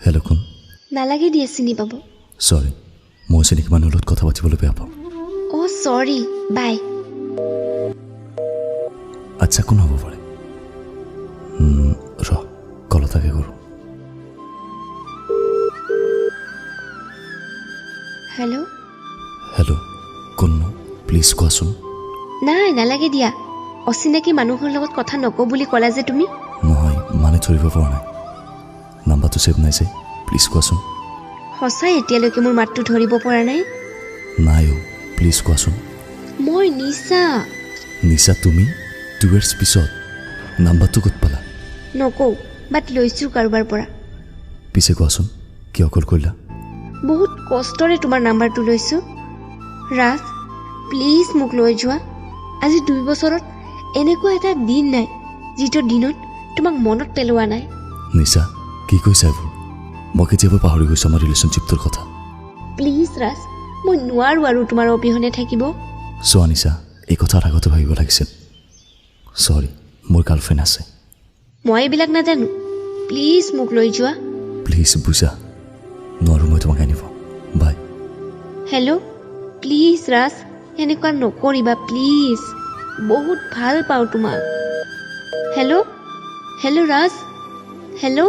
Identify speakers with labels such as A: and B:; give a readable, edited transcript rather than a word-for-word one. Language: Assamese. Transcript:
A: হেল্ল', কোন?
B: নালাগে দিয়া চিনি পাব।
A: চৰি, মই অচিনাকি মানুহৰ লগত কথা পাতিবলৈ বেয়া পাওঁ।
B: অ' চৰি, বাই।
A: আচ্ছা, কোন হ'ব পাৰে? ৰ, কল এটাকে কৰোঁ।
B: হেল্ল'।
A: হেল্ল', কোননো? প্লিজ কোৱাচোন।
B: নাই, নালাগে দিয়া। অচিনাকি মানুহৰ লগত কথা নকওঁ বুলি ক'লা যে তুমি।
A: নহয়, মানে ধৰিব পৰা নাই, নাম্বাৰটো ছেভ নাই যে। প্লিজ কোৱাচোন।
B: সঁচাই এতিয়ালৈকে মোৰ মাতটো ধৰিব পৰা নাই?
A: নাই অ', প্লিজ কোৱাচোন।
B: মই নিচা।
A: নিচা, তুমি 2 ইয়াৰ্ছ পিছত নাম্বাৰটো ক'ত পালা?
B: নকওঁ, বাট লৈছোঁ কাৰোবাৰ পৰা।
A: পিছে কোৱাচোন, কিয় কল কৰিলা?
B: বহুত কষ্টৰে তোমাৰ নাম্বাৰটো লৈছোঁ। ৰাজ, প্লিজ মোক লৈ যোৱা। আজি 2 বছৰত এনেকুৱা এটা দিন নাই যিটো দিনত তোমাক মনত পেলোৱা নাই।
A: নিচা, কি কৈছা এইবোৰ? মই কেতিয়াবা পাহৰি গৈছোঁ আমাৰ ৰিলেশ্যনশ্বিপটোৰ কথা।
B: প্লিজ ৰাজ, মই নোৱাৰোঁ আৰু তোমাৰ অবিহনে থাকিব।
A: চোৱা নিচা, এই কথাৰ আগতে ভাবিব লাগিছিল। চৰি, মোৰ গাৰ্লফ্ৰেণ্ড আছে।
B: মই এইবিলাক নাজানো, প্লিজ মোক লৈ যোৱা।
A: প্লিজ বুজা, নোৱাৰোঁ মই তোমাক আনিব। বাই।
B: হেল্ল', প্লিজ ৰাজ, এনেকুৱা নকৰিবা প্লিজ। বহুত ভাল পাওঁ তোমাক। হেল্ল', হেল্ল' ৰাজ, হেল্ল'।